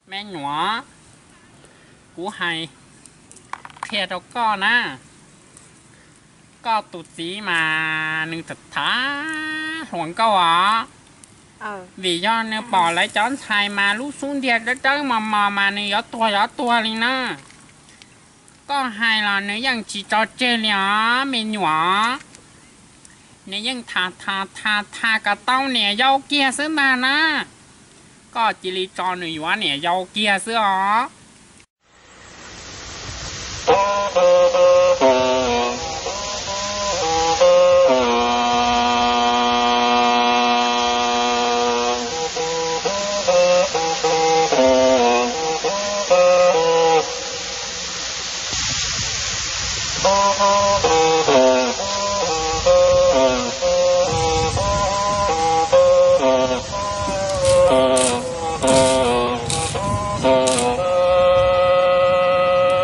Me nyuam, kuv hais qhia rau koj na, koj tus txiv mas nws tham tham hluas nkauj os, vim yog nws pom lawv cov ntxhais mas lub xub ntiag dawb dawb mos mos mas nws yuav tuag yuav tuag li na. Koj hais los nws yeej tsis tso tseg li os me nyuam, nws yeej tham tham tham tham kom tau niam yau kiag xwb ntag na. Koj cia li tso nws yuav niam yau kiag xwb os.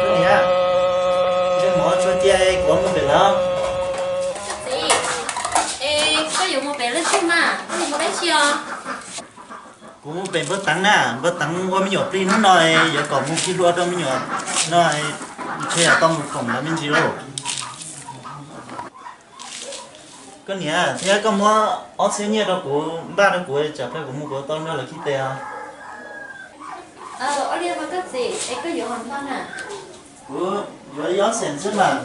Koj niam, ntsej muag tsuag cia kuv mus pem lawm. Txiv, es koj yuav mus pem lub twg mas koj yuav mus dab tsi os? Kuv mus pem npawb teev na, npawb teev ua me nyuam plig hnub no, yuav kom mus khi hlua rau me nyuam no, ntshe yog tau mus koom lawv me ntsis lauj. Koj niam, thiab koj muab ob txhiab nyiaj rau kuv npaj rau kuv, tsam peb kuv mus kuv tau nrog lawv khi tes os. Ua li koj txiv, es koj yuav hom ntau na? Kuv yuav ib ob xees xwb mas.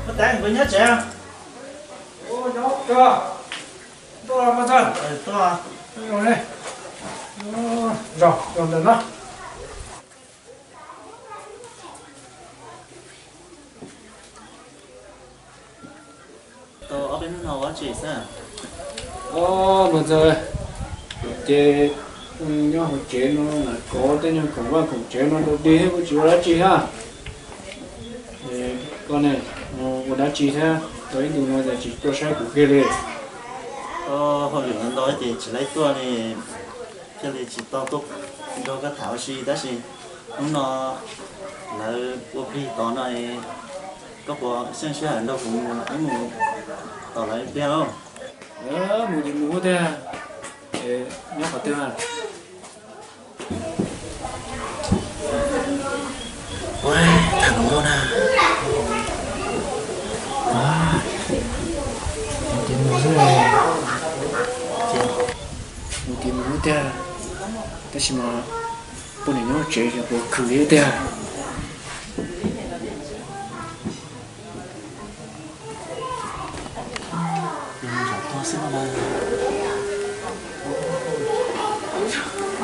Npawg Teev, koj nyob tsev? Nyob, tuaj, npawg Teev. Tuaj. Zaum, zaum ntawm no. Tau ob peb hnub no ua dab tsi xwb? Os, mas ntxawg, ces nyob hauv tsev no lam kov tej nyuag khoom vaj khoom tsev no rau dig thiab kuj tsis ua dab tsi thiab. Koj ne, ua dab tsi thiab tau ib ntus no ces tsis tuaj saib kuv kiag li? Hauj lwm ntau ces tsis laib tuaj li, thiaj li tsis tau tuaj nrog koj tham ua si, tab sis hnub no lawv ua plig tod no, koj puas xyeej sij hawm nrog kuv wb mus tos lawv ib pliag lauj? Mus ces mus tiag, nyob qhov twg? Ua, tham lus nkauj na. Mus ces mus xwb, mus ces mus tiag, tab sis mas poj niam nyob tsev ces puas khwv li tiag.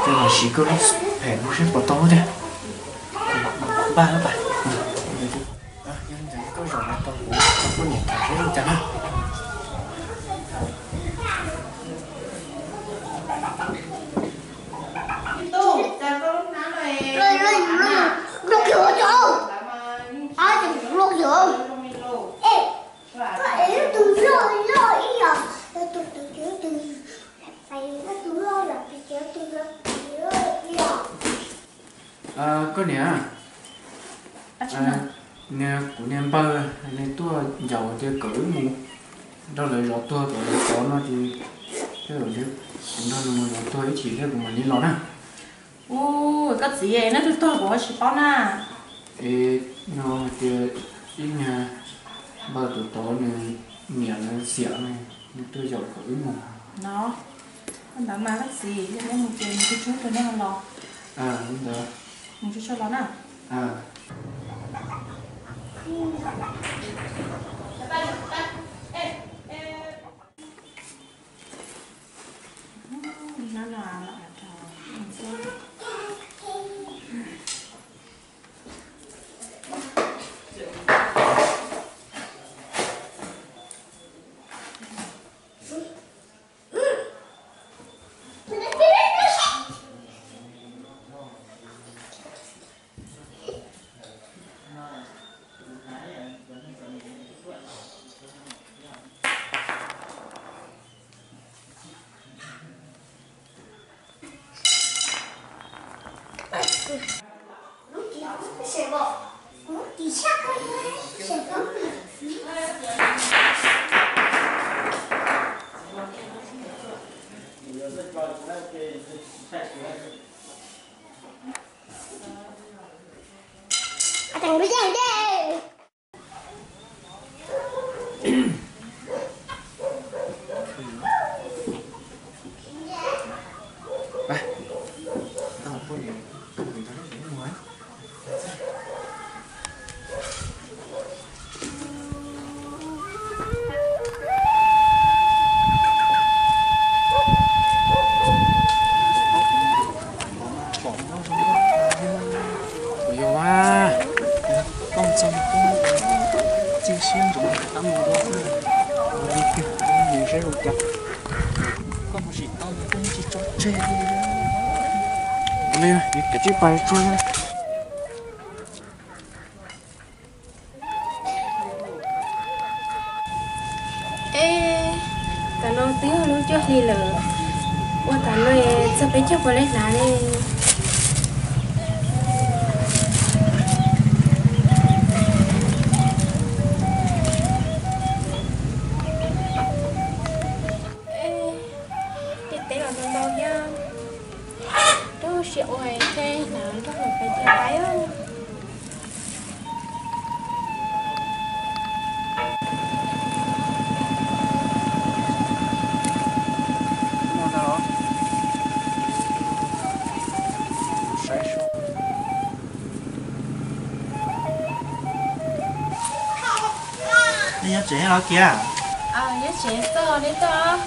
Tej no siv koj lub phem no seb puas tau tiag. Npaj, npaj. Yog li ntawd koj zaum no tos kuv, poj niam tham seb zoo cas na. Koj niam, kuv niag npawg nws tuaj ncaus tias kom wb mus nrog lawv zov tuag kom lawv zov no ces, kuv nrog nws mus zov tuag ib chim thiab kuv mam li los na. Ua, koj txiv, neb twb tuag kuv ua tsis paub na. Es no hais tias ib niag npawg tus tod nws niam lawv xiam ne, nws tuaj yaum kom wb mus. No, koj ntawd mas koj txiv, yog neb mus ces mus tsuag tsuag rau neb ho los. Ntawd mus tsuag tsuag los na. Hnub no los rau Kuv yog a, koj txog koj txiaj siab ntsoov tab mus dua, mus saib zoo cas, koj mus sim tau koj tsis tso tseg li. Kav tsij pais tsuag. Es, tam no twb yog lub cuaj hli lawm, ua tam no txog peb caug puas li hnav li. Tej teb los ntau ntau thiab, rau siab ua thiab hnav nrog mus pem tiaj qaib. Nej nyob tsev los kiag? Nyob tsev txog neb toj.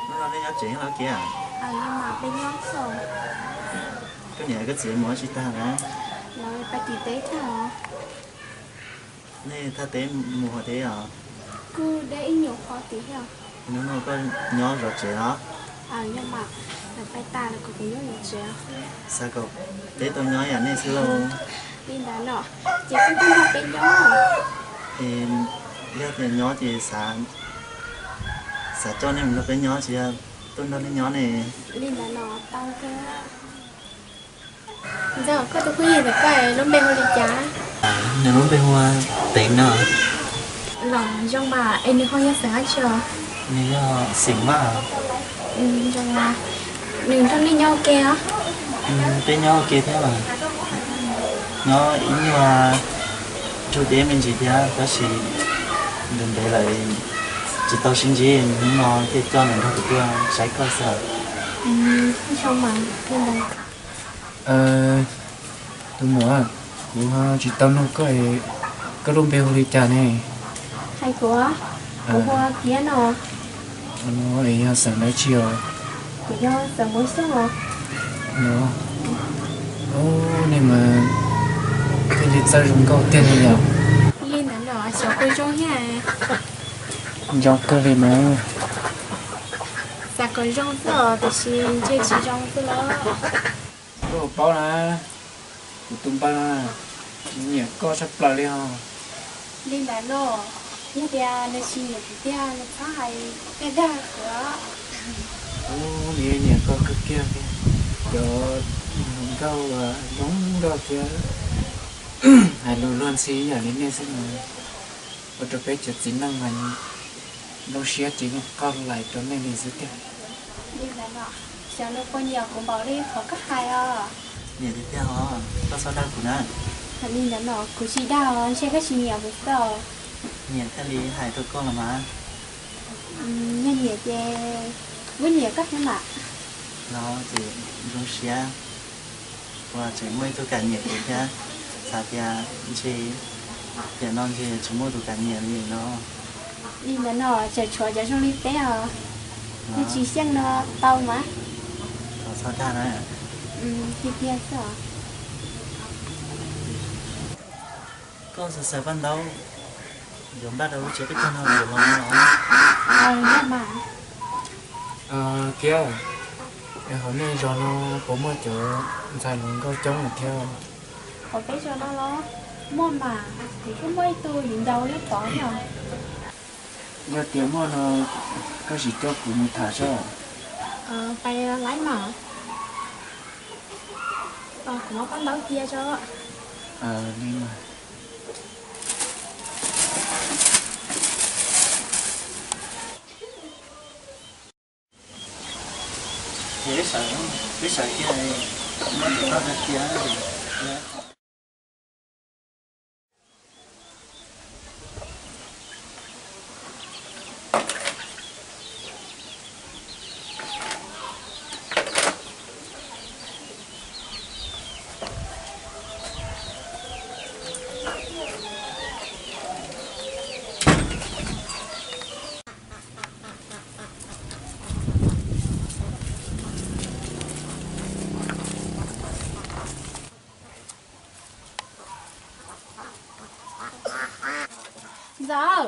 Hnub no nej nyob tsev los kiag? Koj niam koj txiv mus ua tsi tag na? Nej thaj teb mus ua teb os? Hnub no koj nyob zov tsev os? Xav kom peb tau nyob yam nej xwb lauj. Li ntawd no, ces kuj tuaj nrog peb nyob. Es yog tias nyob ces xav, xav coj nej mus nrog peb nyob tsis yog tuaj nrog nej nyob ne. Li ntawd no tau kawg. Ntxawm, koj tus phooj ywg ntawm koj lub npe hu li cas? Nws lub npe hu ua Teev no. Los zoo mas, es nws ho yog xeem dab tsi os? Nws yog xeem Vaj. Zoo mas, nws nrog nej nyob ua ke os? Peb nyob ua ke thiab mas. Nyob ib nyuag ntug deb me ntsis thiab tab sis ntev ntev lawm tsis tau sib ntsib, hnub no thiaj coj nws nrog kuv tuaj saib koj xwb. Zoo mas, li ntawd. Tus muam, kuv tsis tau nug koj, koj lub npe hu li cas ne? Hais kuv, kuv hu ua Kiab no. Es yog xeem dab tsi os? Kuv yog xeem Npuag Xyooj os. No, nej mas thiaj li txawj zoo nkauj tiag li yom. Li ntawd los xyov puas zoo thiab. Zoo kawg li mas. Xav kom zoo xwb os, tiam sis ntshe tsis zoo xwb los. Koj paub na, kuv tus npawg no tsis nyiam koj tshaj plaws li os. Li ntawd los, yog tias nws tsis nyiam kuv tiag nws txhob hais tiag dag kuv. Ub, nws nyiam koj kawg kiag tiag. Cov hluas nkauj zoo nkauj thiab hais lus luag ntxhi ib yam li nej xwb mas, ua rau peb cov txiv neej mas zoo siab ces yeej qaug lais rau nej li xwb tiag. Li ntawd los, xyov nws puas nyiam kuv npaum li qhov koj hais os. Nyiam tiag tiag os, koj txhob dag kuv na. Li ntawd los kuv tsis dag os, ntshe koj tsis nyiam kuv xwb os. Nyiam thiaj li hais rau koj los mas. Yog nyiam ces kuv nyiam koj thiab mas. Los ces zoo siab uas tseem muaj ib tug kam nyiam kuv thiab, xav tias ntshe tiam no ntshe tsis muaj tus kam nyiam li no. Li ntawd no tseem tshuav cov zoo li peb os, yog tsis xyeej no tau mas. Thov txhob dag na. Tiag tiag xwb os. Koj xav xav paj ntaub yuav npaj rau lub tsev peb caug no yuav los no los? Yog mas. Thiab, hauv nej zos no puas muaj cov ntxhais hluas nkauj coob lawm thiab? Hauv peb zos no los muaj mas, kuj muaj ib tug viv ncaus nyob tod thiab. Yog tias muaj no, koj sim coj kuv mus tham saib. Pais lawm mas, kuv muab paj ntaub cia tso. Li mas. Ntxawm,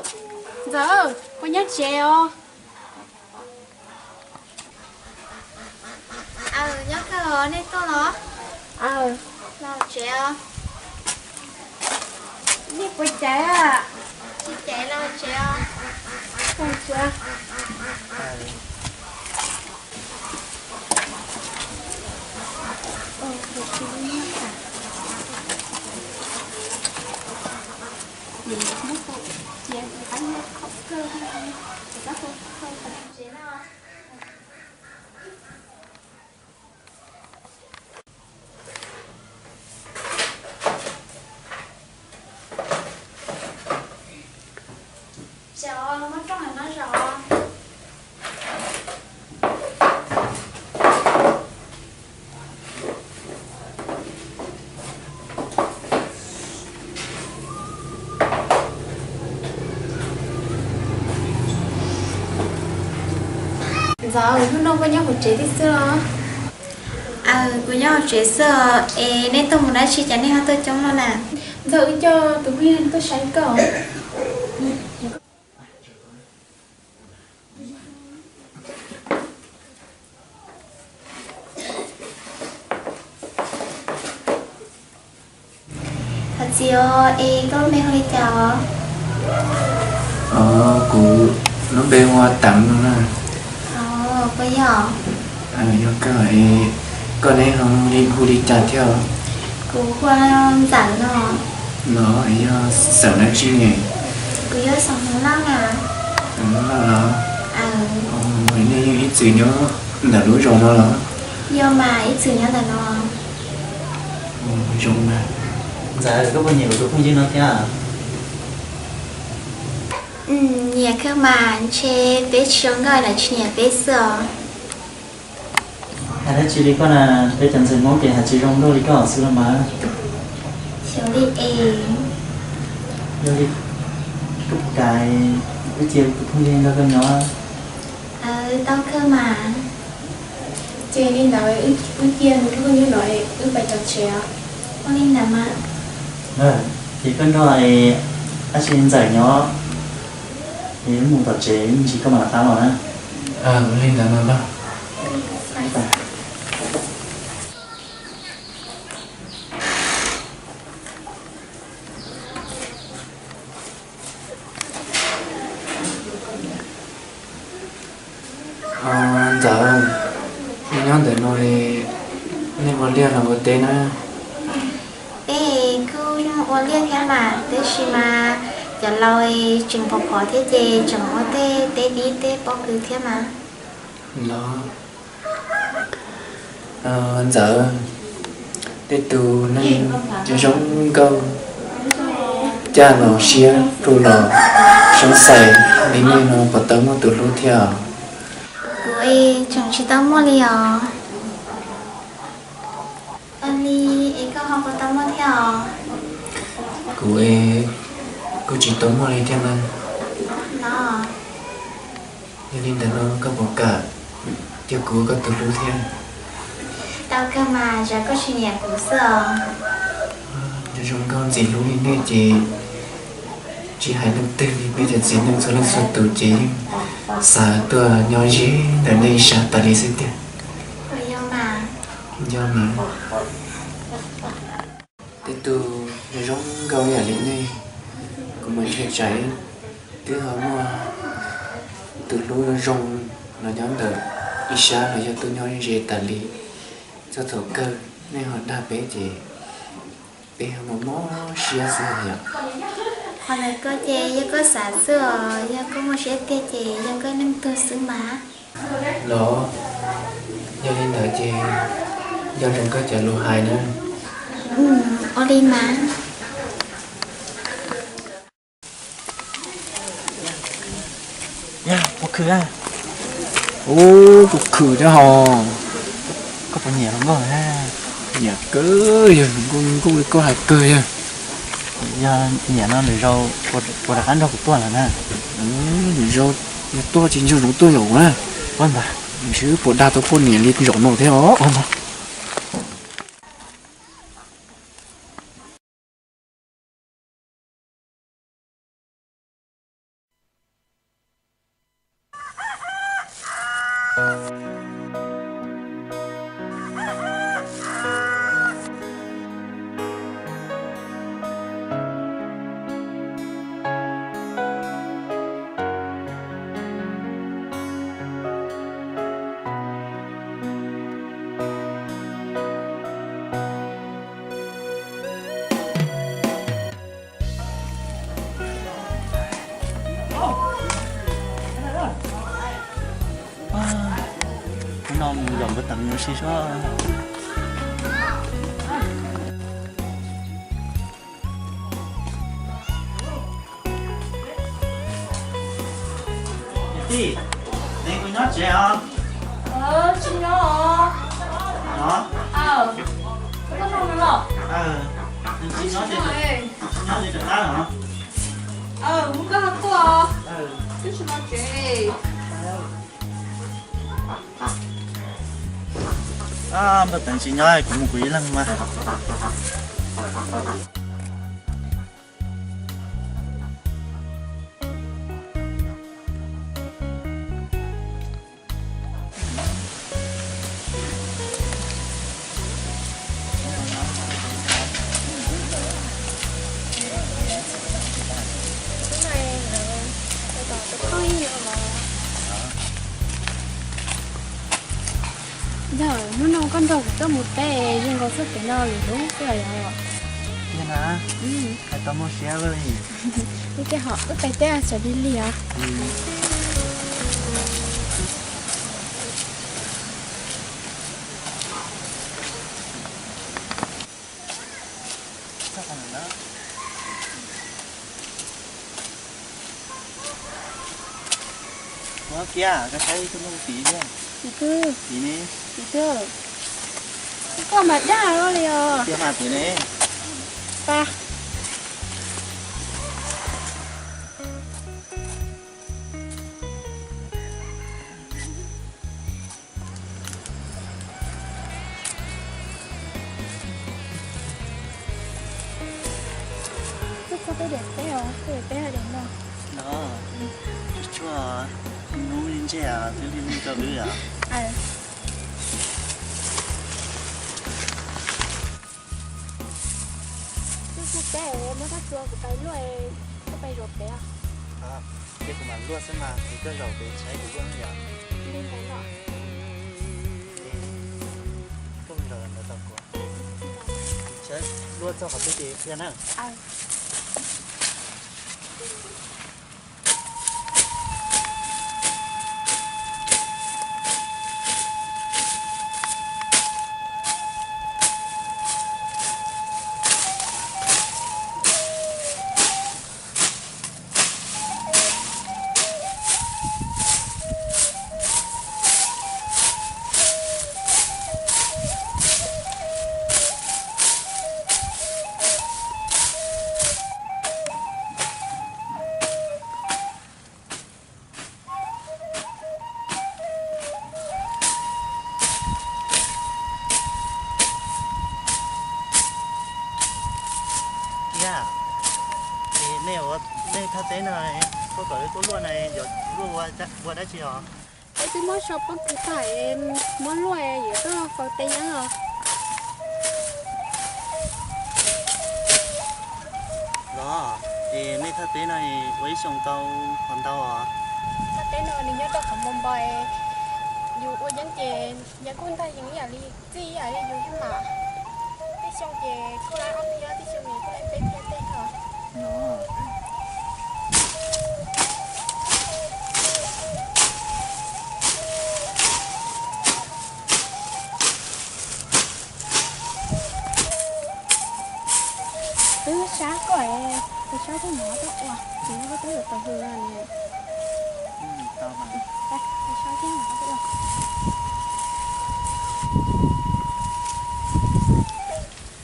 Ntxawm, puas nyob tsev os? Aw, nyob kawg os, nej tuaj los? Aw, los tsev os. Nej puas caiv? Tsis caiv, los tsev os. Ntxawm, hnub no koj nyob hauv tsev thiab xwb los? Aw, kuv nyob hauv tsev xwb os. Es nej tuaj mus dab tsi cas nej ho tuaj coob no na? Ntxawm, wb coj tus phooj ywg tuaj saib koj. Thov txim os, es koj lub npe hu li cas os? Kuv lub npe hu ua Teev no na. Koj yog? Yog kawg. Koj ne, hu li cas thiab? Kuv hu ua Ntxawm no. Los yog xeem dab tsi ne? Kuv yog xeem Hmoob Lauj na. Xeem Hmoob Lauj los? Nej yeej ib txwm nyob ntawm lub zos no los? Yog mas, ib txwm nyob ntawm no. Zoo mas. Ntxawm, koj puas nyiam kuv tus phooj ywg no thiab? Nyiam kawg mas, ntshe peb tsis zoo nkauj lawv tsis nyiam peb xwb os. Hais dab tsi li koj na, peb cov ntxhais Hmoob ces hais tsis zoo nkauj li koj xwb los mas. Xyov li es. Yog li, koj puas kam wb cia tus phooj ywg nrog koj nyob? Tau kawg mas. Ces li ntawd wb cia nws nrog koj nyob no es wb pais tom tsev os. Ua li ntawd mas. Ces koj nrog dab tsi Ntxawm nyob, es wb mus tom tsev me ntsis koj mam rov qab los na. Ua li ntawd mas npawg. Ntxawm, nej nyob ntawm no nej ua liaj los ua teb na? Peb kuj ua liaj thiab mas, tab sis mas cov laus tseem pom qhov thiab ces tseem ua tej teb dib teb pob kws thiab mas. Los, Ntxawm, tej tus neeg zoo zoo nkauj, caj los siab, hlub los xyoob xais li nej no puas tau muaj tus hlub thiab? Kuv tseem tsis tau muaj li os. Ua li es koj ho puas tau muaj thiab os? Kuv kuj tsis tau muaj li thiab na. Los, yog li ntawd no koj puas kam cia kuv ua koj tus hlub thiab? Tau kawg mas, yog koj tsis nyiam kuv xwb os. Zoo zoo nkauj ntxim hlub li nej ces tsis hais leej twg li, peb cov txiv neej txhua leej txhua tus ces yeej Xav tuaj nyob ze ntawm nej ib sab tas li xwb tiag. Yog mas, tej tug zoo nkauj ib yam li nej, kuv mas ntshai tsam twb ho muaj tus hlub zoo zoo los nyob ntawm ib sab los yog tuaj nyob ze tas li. Txog thaum kawg nej ho dag peb ces peb ho mob mob siab xwb yom. Qhov ntawd koj ces yog koj xav xwb os, yog koj muaj siab tiag ces yog koj ib leeg tuag xwb mas. Los, yog li ntawd ces nco ntsoov koj cov lus hais na. Ua li mas. Yog, puas khwv a? Ub, kuv khwv thiab hos. Koj puas nyiam hluas nkauj na? Nyiam kawg, yog hluas nkauj nkuj li koj hais kawg yog. Yog nyiam no lwm zaus puas rov qab nrog kuv tuaj lawm na? Lwm zaus yog tuaj ces nco ntsoov tuaj zaum na. Ua ntag, ntshe wb puas dag tau poj niam li zaum no thiab os. Hnub no mus zaum npawg Teev ua si sub. Niam tij, Teev puas nyob tsev os? Tsis nyob os. Nyob? Koj nug nws los? Tsis nyob tsev, tsis nyob tsev rov qab los? Mus koj ho tuaj os. Twb tsis los tsev. Npawg Teev tsis nyob kuv mus kuv ib leeg mas. Yog hnub no koj nrog kuv tuaj mus teb zoo nkaus txoj kev no lwm hnub xwb yom. Tiag na, hais tau muaj siab li. Ib tiag hom wb pais teb sawv lig lig os. Ua kiag, koj saib ib tug nplooj tid thiab. Tim twg? Tim ne. Tim twg? Koj mas dag li os. Tiag mas tim ne. Pa. Twb txog peb daim teb os, peb daim teb hais daim no. No, tsuag tsuag, hnub li ntseg twb li rau wb os. Twb txog peb, muab rab txuas kuv pais luaj, koj pais zaum pem. Ces kuv mam luaj xwb mas, es koj zaum pem saib kuv luaj yom. Li ntawd los. Koj zaum ntawd tos kuv. Saib luaj txog qhov twg ces qhia na. Yog, es nej ua, nej thaj teb no, koj kom wb tuaj luaj na, yog Ua dab tsi os? Peb twb muab sau pob kws tag, muab luaj yuav tuaj faus teb nyob os. Los, es nej thaj teb no ua ib xyoos tau qhov ntau os? Thaj teb no nws nyob rau qhov Npauj Npos, yus ua yeeb ces yeeb kuj ntag, yeeb ib yam li txij ib yam li yus thiab mas. Tej xyoo ces kuj laib ob phiab, tej xyoo ces kuj laib peb phiab tej no. Twb sab koj, tus sab thiab mov tuaj ua, tsis muaj koj twb yuav tau hws ni. Tus sab thiab mov tuaj ua.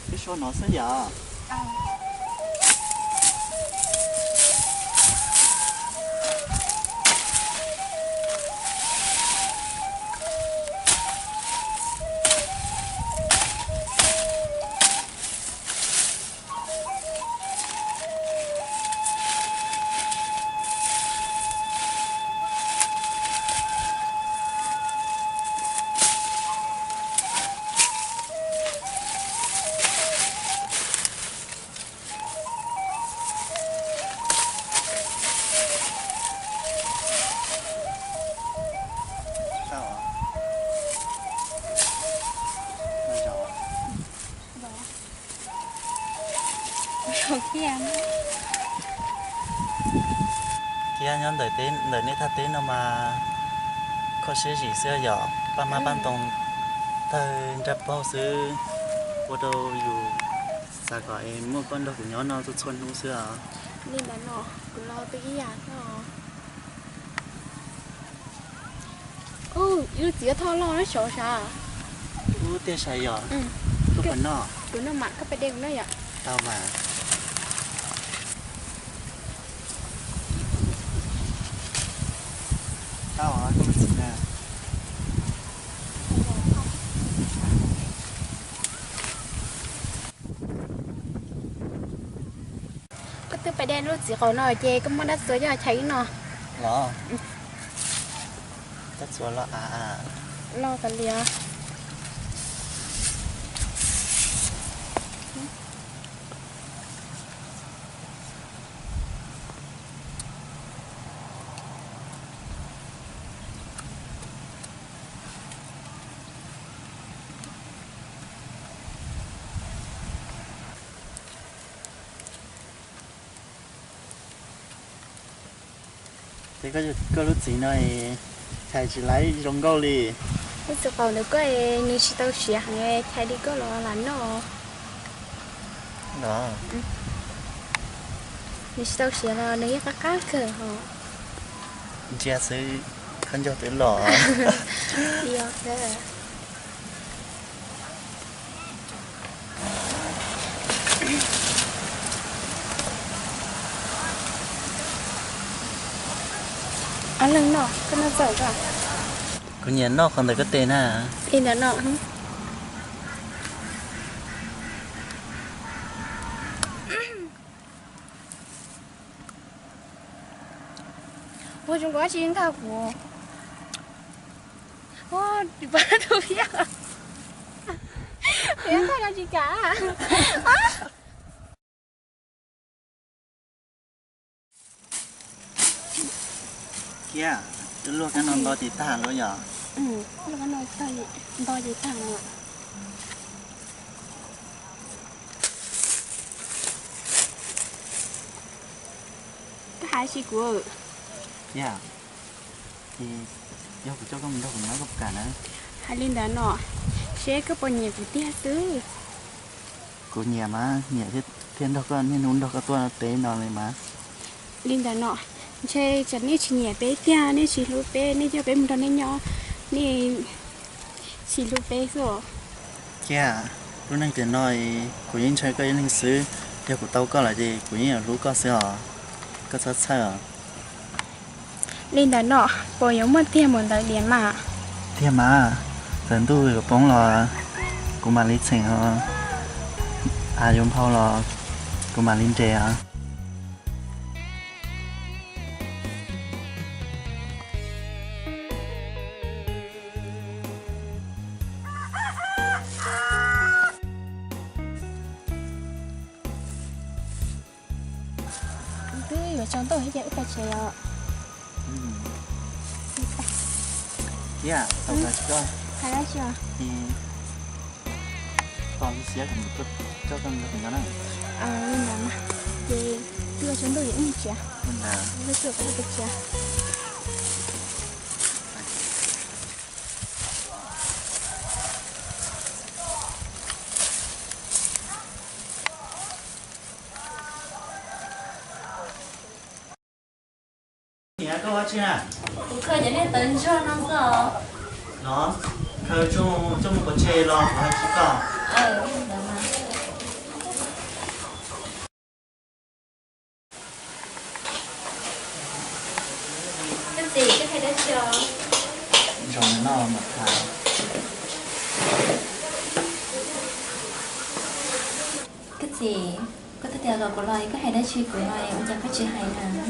Twb sab no xwb yom. Thiab nyob ntawm nej thaj teb no mas kho siab zim xwb yom, paj hmab paj ntoo tawg nraj paug xwb, ua rau yus xav kom es muaj koj nrog kuv nyob no txhua txhua hnub xwb os. Li ntawd no, kuv los twb ib yam thiab os. Ub, ib lub txiv thoj loj na, sav sav. Ub, tiag sav yom. Koj puas noj? Kuv noj mas, koj pab de kuv noj yom. Tau mas. Tau, koj lub txiv na. Koj twb pab de lub txiv qaub no ces koj muab dab txua coj chais wb noj. Los, dab txua los a. Los tas li os. Ces koj lub txiv no chais tsis laib zoo nkauj li. Lub txiv qaub ntawd koj nws tsis tau siav heev, chais li koj los lam noj. Nws tsis tau siav los nws yeej qab qab kawg hos. Ntsia xwb, khaub ncaug twb los. Ob leeg noj, koj noj txaus os. Kuv nyiam noj qhov ntawm koj tes na. Li ntawd no. Ua zoo nkauj tsis nkag kuv. Ua, tus pab tus phiaj. Phiaj tag no tsis kam. Kiag, luaj kab no nto ces tag lawm yom. Luaj kab no nto ces tag lawm. Koj hais tsis kuv. Kiag, yog kuv coj koj mus nrog kuv nyob koj puas kam na? Hais li ntawd no, seb koj puas nyiam kuv tiag xwb. Kuv nyiam mas, nyiam thiaj nrog koj niaj hnub nrog koj tuaj teb no li mas. Li ntawd no, ntshe tsam nej tsis nyiam peb tiag, nej tsis hlub peb, nej coj peb mus nrog nej nyob, nej tsis hlub peb xwb os. Kiag, lub neej tiam no kuv yeej ntshaw koj ib leeg xwb, yog kuv tau koj lawm ces kuv yeej yuav hlub koj xwb os. Koj txhob txhawj os. Li ntawd no, puas yuav muaj tiag mus ntawd tiag mas? Tiag mas, txawm ntuj yuav poob los kuv mam li txheem os, av yuav nphau los kuv mam li nres os. Tsaus ntuj thiab ces wb pais tsev os. Thiab tau kawg tsis koj, hais dab tsi os? Tos ib siab kuv mus coj koj mus nyob na. Li ntawd mas, ces twb yuav tsaus ntuj es wb mus tsev. Li ntawd, wb tuaj peb peb tsev. Niam, koj ua tsi na? Kuv khaws cov niag tawv ntsuag no xwb os. No, khaws tsuj coj mus pov tseg los kuv hais tsis koj. Koj txiv, koj hais dab tsi os? Zoo no mas. Koj txiv, koj twb tias kom kuv los, koj hais dab tsi kuv no, ua cas koj tsis hais na?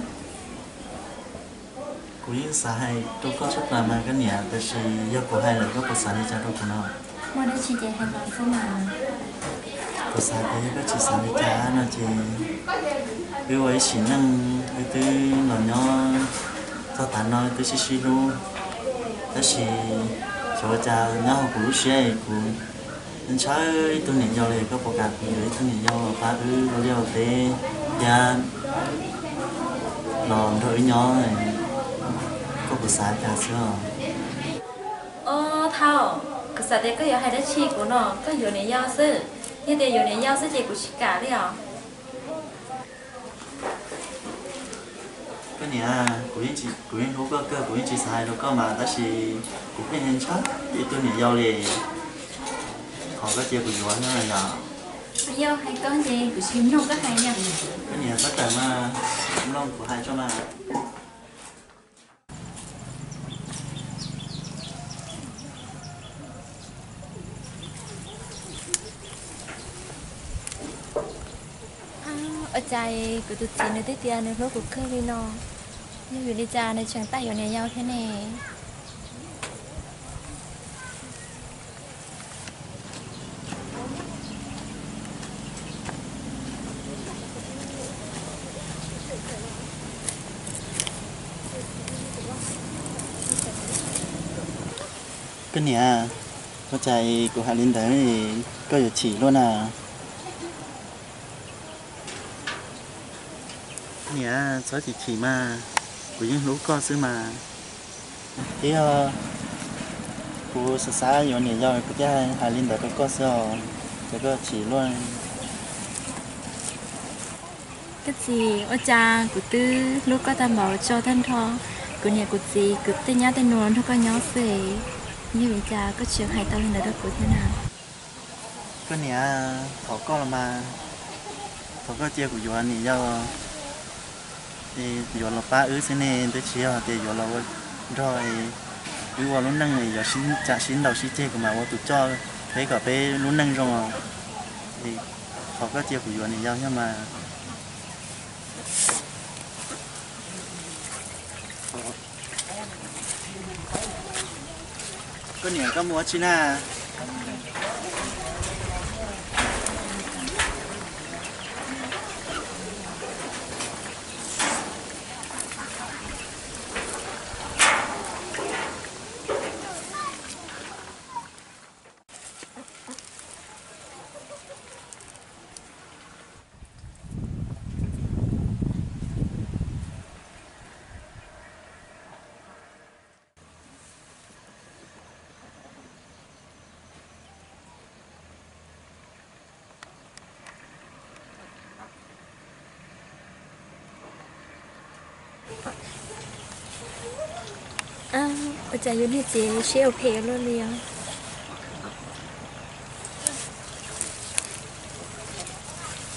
Kuv yeej xav hais rau koj tshaj plaws mas koj niam, tab sis yog kuv hais lawm koj puas xav li cas rau kuv no? Muaj dab tsi ces hais los xwb mas. Kuv xav tias yog koj tsis xav li cas no ces wb ua ib sim neej, wb twb los nyob txog tav no wb twb sib sib hlub, tab sis xyov ua cas nyob hauv kuv lub siab es kuv ntshaw ib tug niam yau li. Koj puas kam kuv yuav ib tug niam yau los pab wb ua liaj ua teb thiab los nrog wb nyob? Koj puas xav cas xwb os? Os Thaub, kuv xav tias koj yuav hais dab tsi kuv no, koj yuav niam yau xwb. Yog tias yuav niam yau xwb ces kuv tsis kam li os. Koj niam, kuv yeej hlub koj kawg, kuv yeej tsis xav hais rau koj mas, tab sis kuv pheej ntshaw ib tug niam yau li. Thov koj cia kuv yuav xwb yom. Yog hais koj ces kuv tsis mloog koj hais li. Koj niam, txhob tawm mas, mloog kuv hais tso mas. Ua cas kuv tus txiv nws twb tias nws hlub kuv kawg li no, yog vim li cas nws tseem tab yuav niam yau thiab ne? Koj niam, ua cas kuv hais li ntawd koj yuav chim luaj na? Niam, txhob chim chim mas, kuv yeej hlub koj xwb mas. Thiab kuv xav xav yuav niam yau kuv thiaj hais li ntawd rau koj xwb os, ces koj chim luaj. Koj txiv, ua cas kuv twb hlub koj tag npaum tso tag nrho, kuv niam kuv txiv kuv tej nyab tej nus nrog koj nyob xwb, yog vim cas koj tseem hais tau li ntawd rau kuv thiab na? Koj niam, thov koj los mas, thov koj cia kuv yuav niam yau, yuav los pab wb xwb ne, twb tsis yog tias yuav los ua nrog wb ua lub neej, yuav tsam sib ntaus sib ceg kuv mam ua tus coj peb kom peb lub neej zoo. Thov koj cia kuv yuav niam yau thiab mas. Koj niam, koj mus ua tsi na? Ua cas yus niag txiv siab ua phem luaj li os?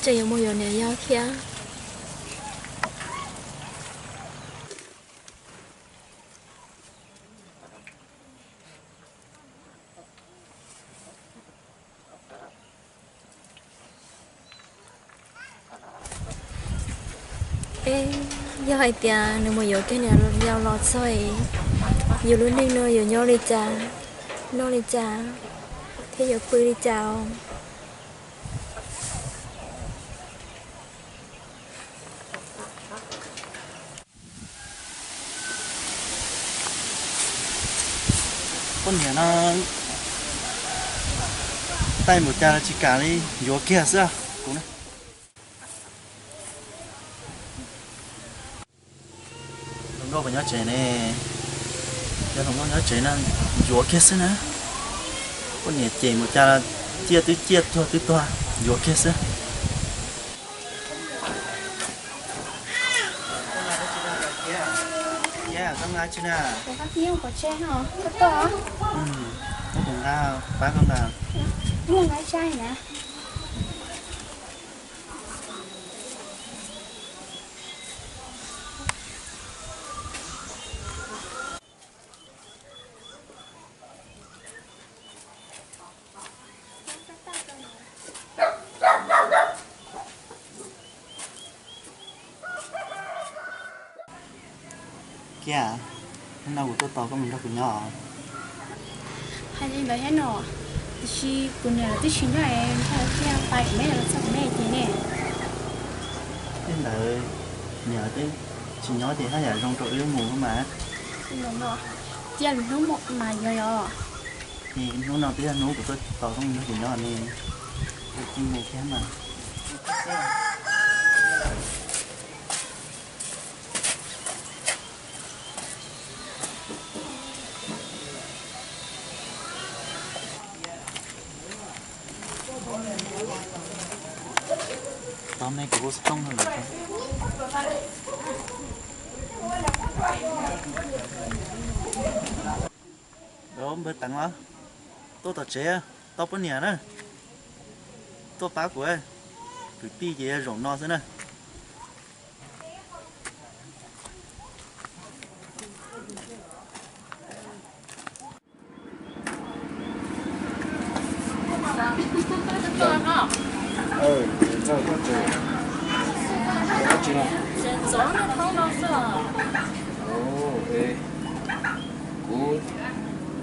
Tseem yuav mus yuav niam yau thiab. Yog hais tias nws mus yuav kiag niam yau los txog, yus lub neej no yuav nyob li cas, noj li cas, thiab yuav pw li cas? Poj niam no taij npaum cas los tsis kam li, yuav kiag xwb kuv. Hluas nkauj puas nyob tsev ne? Yog hluas nkauj nyob tsev no yuav kiag xwb na. Poj niam cem npaum cas los ciaj twb ciaj tuag twb tuag, yuav kiag xwb. Pab koj nqa. Kiab, hnub no kuv tuaj tos koj mus nrog kuv nyob. Hais li ntawd thiab no, tiam sis kuv niam lawv twb tsis nyob es ntshe lawv thiaj pais kuv me los txog kuv me ces ne. Li ntawd niam lawv twb tsis nyob ces haj yam zoo rau wb mus mas. Cia lwm hnub mas yuav os. Hnub no twb yog hnub kuv tuaj tos koj mus nrog kuv nyob ne, cia mus thiab mas. Tov me kuv hu xov tooj no lawm. Npawg Teev los? Tuaj tom tsev, tau poj niam na. Tuaj pab kuv, kwv tij ces yog zaum no xwb na. Kuv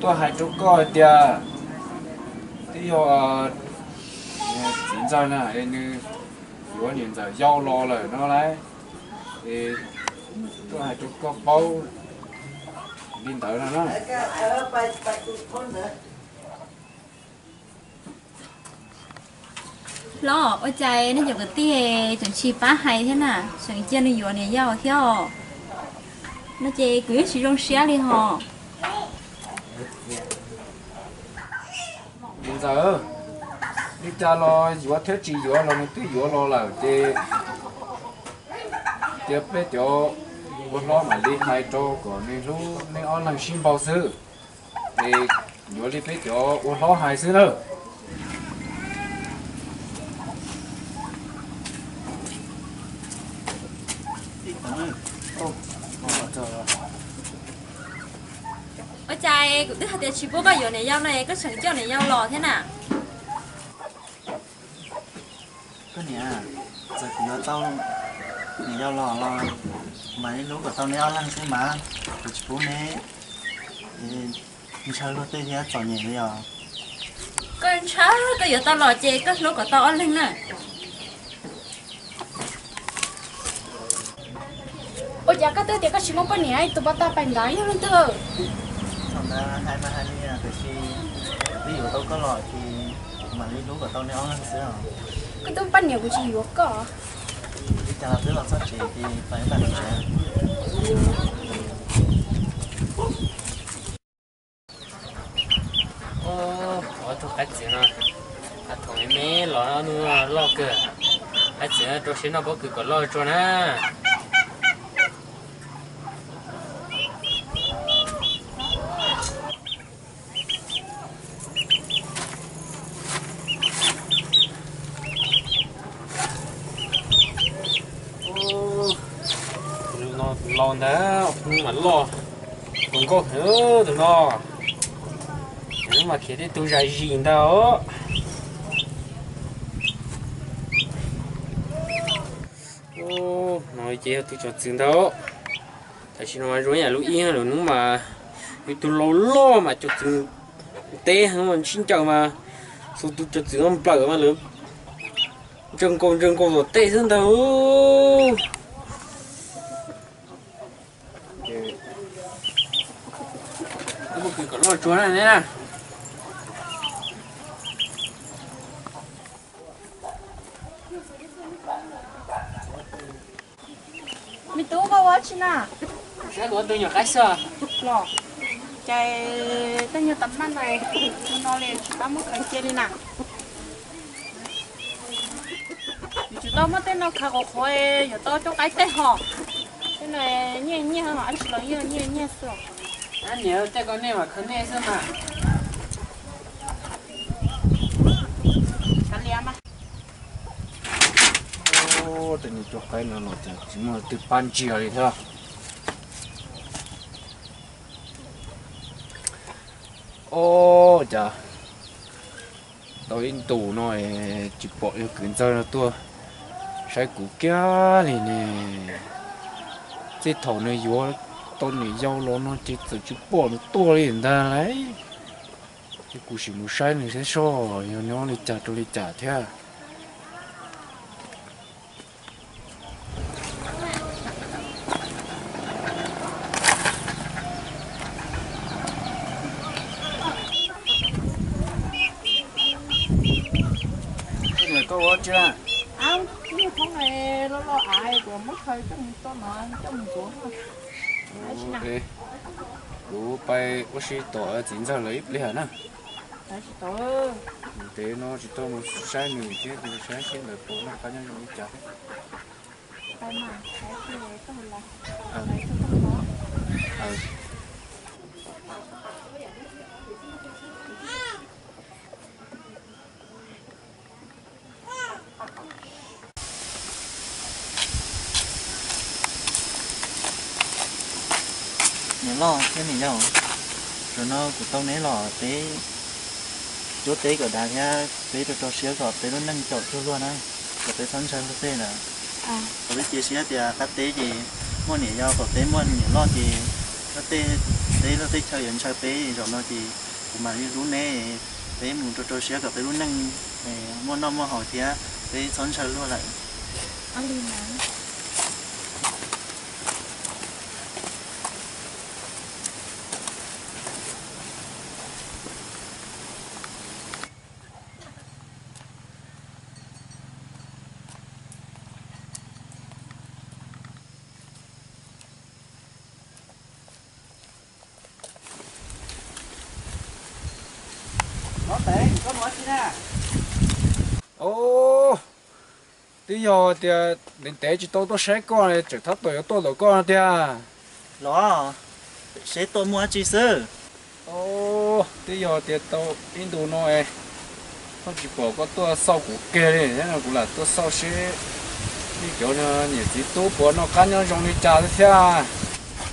tuaj hais rau koj hais tias twb yog txiv ntxawm na es nws yuav niam ntxawm yau los lawm no lauj. Es tuaj hais rau koj paub li ntawd no na. Los ua cas nej cov kwv tij tseem tsis pab hais thiab na, tseem cia nws yuav niam yau thiab os? No ces kuv yeej tsis zoo siab li hos. Niam ntxawm, li cas los yuav thiab tsis yuav los nws twb yuav los lawm ces cia peb cov ua hlob mam li hais rau kom nws hlub nej ob leeg sib npaug xwb. Es yuav li peb cov ua hlob hais xwb nawb. Ua cas kuv twb hais tias tsis pub koj yuav niam yau no es koj tseem coj niam yau los thiab na? Koj niam, txawm kuv yuav tau niam yau los los mam li hlub kom tau neb ob leeg xwb mas, kuv tsis pub neb ntshaw luag tej thiab txom nyem li os. Koj ntshaw koj yuav tau los ces koj hlub kom tau ob leeg na. Ua cas koj twb tias koj tsis muaj poj niam, tus poj tab pais ntawd yog leej twg? Thaum ntawd hais mas hais li tiam sis twb yuav tau koj los ces mam li hlub kom tau neb ob leeg xwb os. Koj twb poj niam kuv tsis yuav koj. Li cas los twb los txog tsev ces pais ib pam tsev. Ob tug qaib txiv no, thaum me me los nws loj kawg. Qaib txiv rau siab noj pob kws kom loj tsuag na. Tus no tus laus ntawd hnub mas loj, tus nkauj heev tus no, hnub mas khiav tej tug zam zis ntag. No ces yog tus cov txwv ntag. Tam sim no mas zoo yam lub ib lub hnub mas yus tus laus loj mas cov txwv teb heev mas sib ncaws mas, xyov tus cov txwv no nplawm mas lawv ntsaws nkaus ntsaws nkaus tom tej xwb ntag. Mus kwv kom loj tsuag na neb na. Me tub, koj ua tsi na? Saib kuv ua tus nyuam qaib xwb. Los, cas tej nyuag tas maj ntawd no li tsis pab muab khaws cia li na? Yus tsis tau muab tej no khaws qhuav qhuav, yuav tau coj qaib tej hos. Tej no nyiaj nyiaj, ab tsis los nyiaj nyiaj xwb. Ab niam, tej ko nej mam khaws nej xwb mas. Ua tej nyuag cov qaib no los cas tsis muaj leej twg pab ntsia li thiab. Ua cas tau ib ntus no es tsis pom yawg kwv ntxawg no tuaj saib kuv kiag li ne. Txij thaum nws yuav tau niam yau los no ces txawm tsis pom nws tuaj li ntag lauj. Ces kuv sim mus saib nws saib seb yog nyob li cas rau li cas thiab. Koj ua tsi? Ab, niag thoob no loj loj av, kuv muab khaws coj mus txoj no coj mus ntxuav. Kuv pab ua si tom txiv ntxawg lawv ib pliag na. Ntev no tsis tau mus saib nws thiab, kuv saib seb lawv puas noj qab nyob zoo li cas. Niam loj thiab niam yau, zaum no kuv tau neb los peb cuab teb kom dav thiab peb rau rau siab kom peb lub neej caum cuag luag na, kom peb txhob ntshaw luag tej na. Kuv twb cia siab tias qab teb ces muaj niam yau, kom peb muaj niam loj ces luag tej teb luag tej chaw yuav ntshaw peb, zaum no ces kuv mam li hlub neb, peb mus rau rau siab kom peb lub neej muaj noj muaj haus thiab peb txhob ntshaw luag lawm. Os, twb yog tias ntev ntev tsis tau tuaj saib koj, tseem tab tom yuav tuaj ntawm koj no tiag. Los, seb tuaj muaj dab tsi xwb. Os, twb yog tias tau ib ntus no es koj tsis pom koj tuaj xauj kuv kiag li, no kuv lam tuaj xauj seb nej cov niam txiv tub puas noj qab nyob zoo li cas thiab.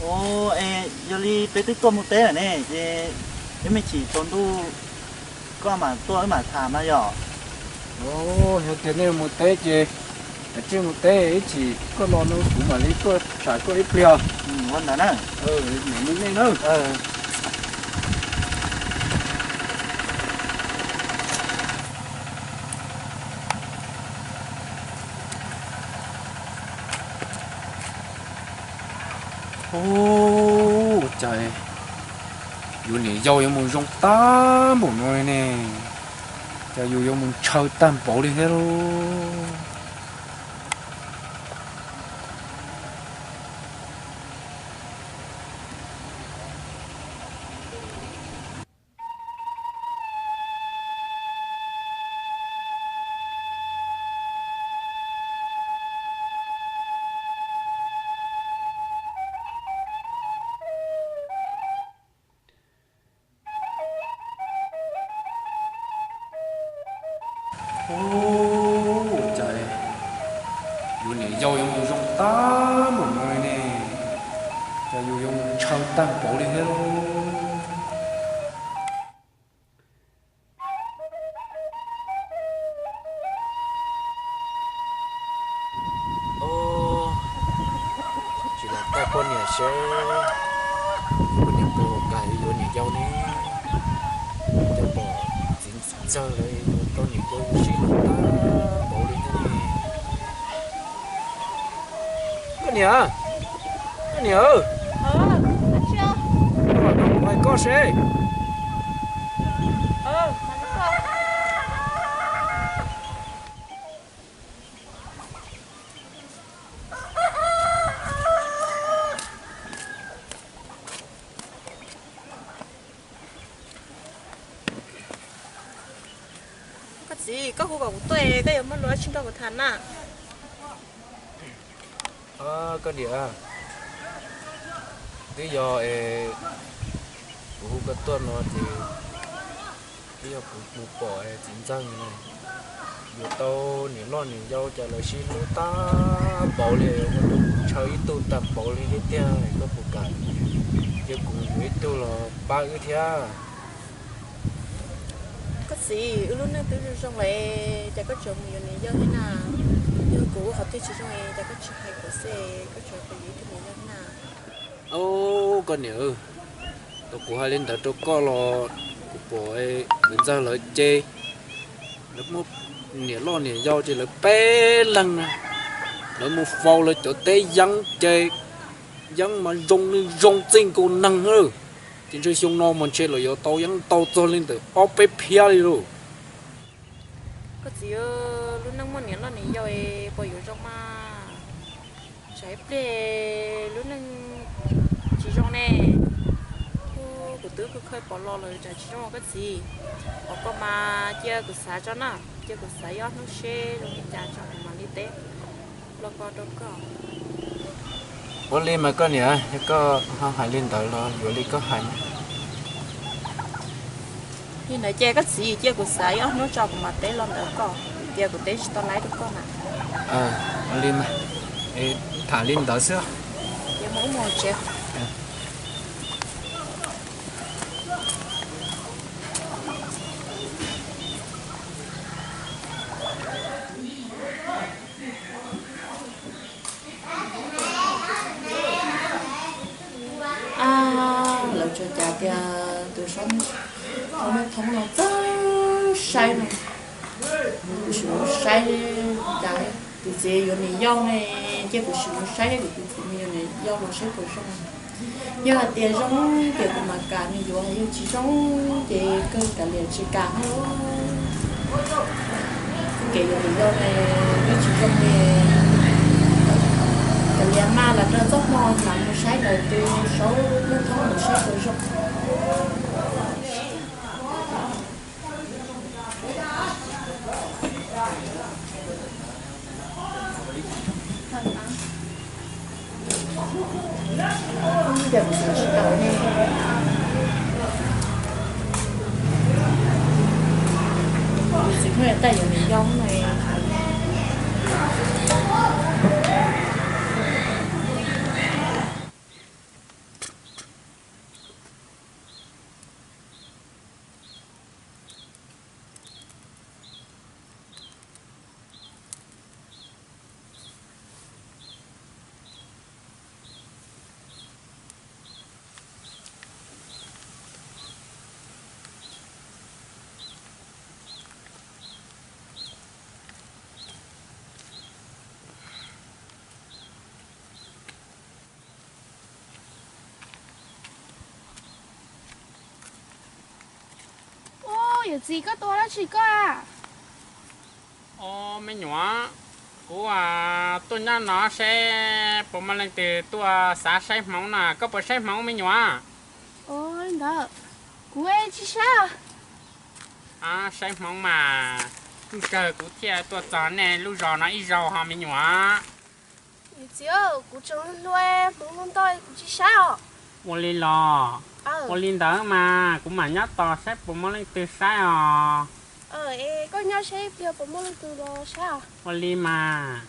Os, es yog li peb twb tuaj mus teb lawm ne, ces ib me chim tsaus ntuj koj mam tuaj wb mam tham mas yom. Os, yog tias nej mus teb ces kav tsij mus teb, ib chim koj los no kuv mam li tuaj tsham koj ib pliag. Ua ntawd na. Mus nej na. Ua cas yuav niam yau yuav mus zoo tag npaum no li ne? Cas yus yuav mus ntshaw tag npaum li thiab lauj? Ua cas yuav niam yau yuav mus zoo tag npaum no li ne? Cas yus yuav mus ntshaw tag npaum li thiab lauj? Tsis lam tau poj niam seb poj niam puas kam yuav niam yau ne. Cov pom txiv ntxawg lawv yuav tau niam yau ua si tag npaum li thiab ne. Koj niam, koj niam, koj mam nrog kuv hais koj seb. Koj txiv, koj hu kom kuv tuaj, koj yuav muaj lus dab tsi nrog kuv tham na? Koj niam, twb yog es kuv hu koj tuaj no ces twb yog kuv mus pom txiv ntxawg no yuav tau niam loj niam yau, cas lawv sib hlub tag npaum li, ua rau kuv ntshaw ib tug tag npaum li thiab tiag. Koj puas kam cia kuv yuav ib tug los pab wb thiab? Koj txiv, wb lub neej twb zoo zoo lawm, cas koj tseem mus yuav niam yau thiab na? Yog kuv qhov twg tsis zoo es cas koj tsis hais kuv xwb, koj tseem mus yuav ib tug niam yau thiab na? Au, koj niam, thaum kuv hais li ntawd rau koj los kuv pom txiv ntxawg lawv ces lawv muaj niam loj niam yau ces lawv peb leeg na, lawv mus faus lawv cov teb yeeb ces yeeb mas zoo li zoo txij nkaus neeg lawm. Ces ntshe xyoo no mas ntshe lawv yuav tau yeeb tau txog li ntawm ob peb phiab li lauj. Koj txiv, lub neej muaj niam loj niam yau es puas yuav zoo mas? Tsam ib pliag lub neej tsis zoo ne. Kuv twb khawb khawb pom los lawm tsam tsis zoo koj txiv. Pom koj mas cia kuv xav tso na, cia kuv xav ib ob hnub seb zoo li cas tso kuv mam li teb los ko rau koj. Ua li mas koj niam, yog koj ho hais li ntawd los yuav li koj hais. Li ntawd ces koj txiv cia kuv xav ib ob hnub tso kuv mam teb los ntawm koj, tias kuv teb tsis tau laib rau koj na. Ua li mas, tham li ntawd xwb. Ces mus ub mus tsev. Lawv tsuas cas tias tus Saub Thoob no txawj saib no, kuv sim mus saib cas tus txiv yuav niam yau ne, cia kuv sim mus saib tus txiv yuav niam yau los saib puas zoo. Yog hais tias zoo ces kuv mam kam nws yuav, yog tsis zoo ces kawg kav liam tsis kam. Kev yuav niam yau ne, twb tsis zoo li. Kav liam mas lam nrog txoj hmo lam mus saib lawv tus Saub Thoob mus saib puas zoo. Txiv muaj tej yuav niam yau no. Ub, yawm txiv, koj tuaj ua dab tsi koj a? Os, me nyuam, kuv tuaj nyob no seb puas muaj leej twg tuaj xav saib hmoov na, koj puas saib hmoov me nyuam? Ua li ntawd, kuv tsis saib. Saib hmoov mas, lub sij hawm kuv thiaj tuaj txog nej lub zos no ib zaug ho me nyuam. Yawm txiv, kuv tseem hluas, hmoov ntau ntau kuv tsis saib os. Ua li los? Ua li ntawd mas kuv mam nyob tos saib puas muaj leej twg saib os. Es koj nyob seb ib pliag puas muaj leej twg los saib os. Ua li mas.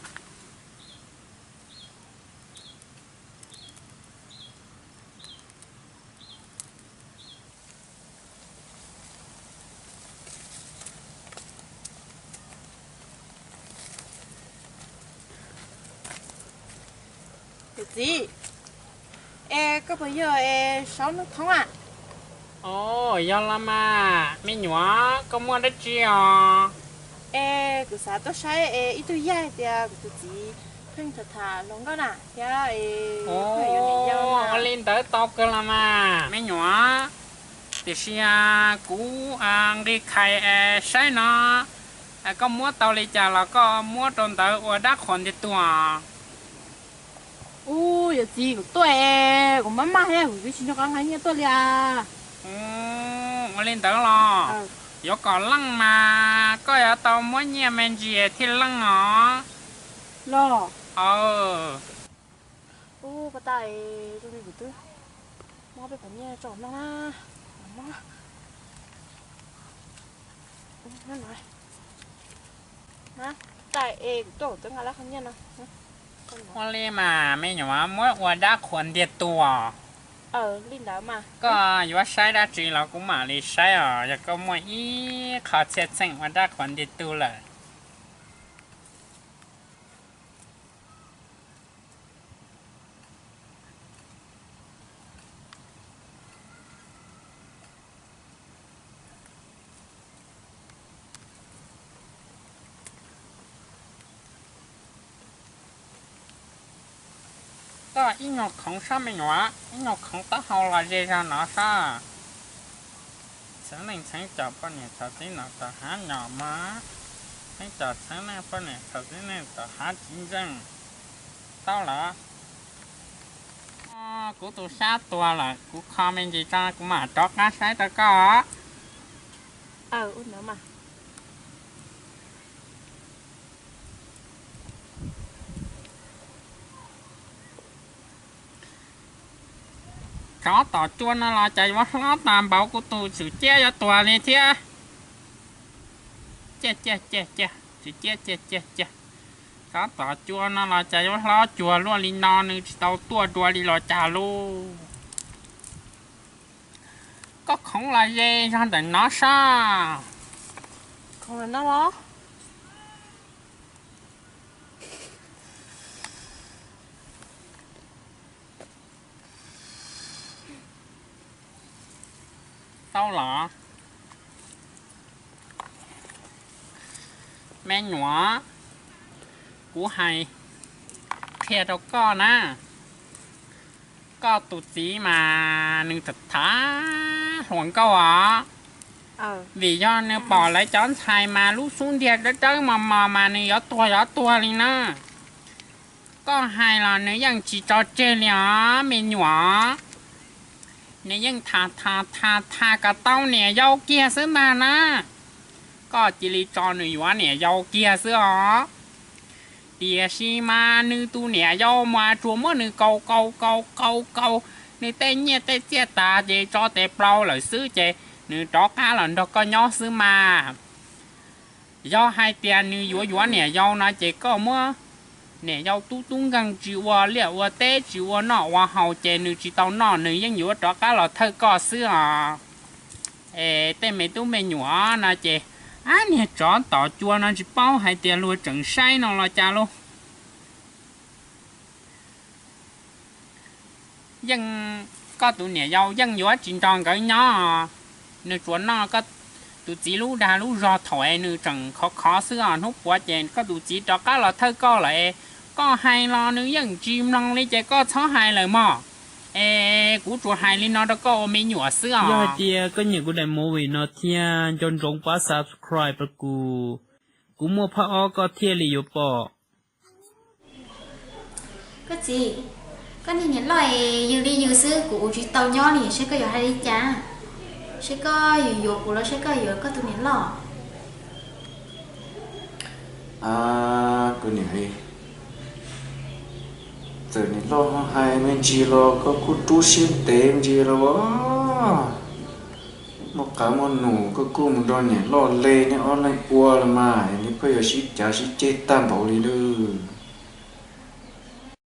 Yawm txiv, es koj puas yog es Saub Nuj Thoob a? Os, yog los mas, me nyuam, koj muaj dab tsi os? Es kuv xav tuaj saib es ib tug yawg hais tias kuv tus txiv pheej tham tham hluas nkauj na thiab es pheej yuav niam yau na. Ua li ntawd tau kawg los mas me nyuam. Tiam sis kuv nqi khai saib no, koj muab tau li cas los koj muab rau ntawd ua dab qhuas ntiag tug. Ub, yawm txiv, kuv tuaj es kuv maj maj thiab, kuv twb tsis nco qab nqa nyiaj tuaj li as. Ua li ntawd los yuav kom leej mas koj yuav tau muab nyiaj me ntsis thiaj leej os. Los, ua tas, tus me kuv twb muab peb phav nyiaj tso noj na. Ua li mas me nyuam, muab ua dab qhuas ntiag tug. Koj yuav saib dab tsi los kuv mam li saib os, yog koj muaj ib qho txhiaj txheej ua dab qhuas ntiag tug lawm. Koj ib nyuag khoov sab me nyuam, ib nyuag khoov taub hau los ze zog no sab. Txheeb neej txheeb cov poj niam thaum txib no tom hav nyom mas, txheeb cov txheeb neej poj niam thaum txib neej tom hav tsis ntseej. Tau lawm. Kuv tus sab tuag lawm, kuv kho me ntsis tso kuv mam rov qab saib rau koj. Tsov tom cua no los cas yuav hlob tas npaum kuv tus tswm ciab yuav tuag li thiab. Ciaj ciaj ciaj ciaj, tswm ciab ciaj ciaj ciaj. Tsov tom cua no los cas yuav hlob cuag luaj li no, nws tsis tau tuaj dua li los cas lauj. Koj khoov los ze zog ntawm no sab. Tau los, me nyuam, kuv hais qhia rau koj na, koj tus txiv mas nws tham tham hluas nkauj os. Vim yog nws pom lawv cov ntxhais mas lub xub ntiag dawb dawb mos mos mas nws yuav tuag yuav tuag li na. Koj hais los nws yeej tsis tso tseg li os me nyuam. Nws yeej tham tham tham tham kom tau niam yau kiag xwb ntag na. Koj cia li tso nws yuav niam yau kiag xwb os. Tiam sis mas nws tus niam yau mas tsuas muab nws kaus kaus kaus kaus kaus, nws tej nyiaj tej txiaj tas ces tso tes plaub lawm xwb ces nws rov qab los nrog koj nyob xwb mas. Yog hais tias nws yuav yuav niam yau no ces koj muab niam yau tub tub nkeeg tsis ua liaj ua teb tsis ua noj ua haus ces nws tsis tau noj, nws yeej yuav rov qab los thawj koj xwb os. Es tej me tub me nyuam no ces, ab, niag tsov tom cua no tsis paub hais tias luag tseem saib no los cas lauj. Yeej, koj tus niam yau yeej yuav tsis nrog nkawd nyob, nws tsuas noj koj tus txiv lub dag lub zog thaum es nws tseem khov khov xwb os. Hnub puav ces koj tus txiv rov qab los thawj koj lawm, koj hais los nws yeej tsis mloog li ces koj txhob hais lawm mog. Es kuv tsuas hais li no rau koj ua me nyuam xwb os. Yog hais tias koj nyiam kuv daim movie no thiab nco ntsoov pab subscribe rau kuv, kuv muaj phab ob koj thiaj li yuav pom. Koj txiv, koj niag niam loj es yws li yws xwb, kuv ua tsis tau nyob li, seb koj yuav hais li cas? Seb koj yuav yuav kuv los seb koj yuav koj tus niam loj? Kuv niam, txawm niam loj ho hais me ntsis los koj kuj rub siab ntev me ntsis los. Muaj qab muaj num koj kuj mus nrog niam loj le, neb ob leeg ua los mas neb pheej yuav sib cav sib ceg tag npaum li lawm.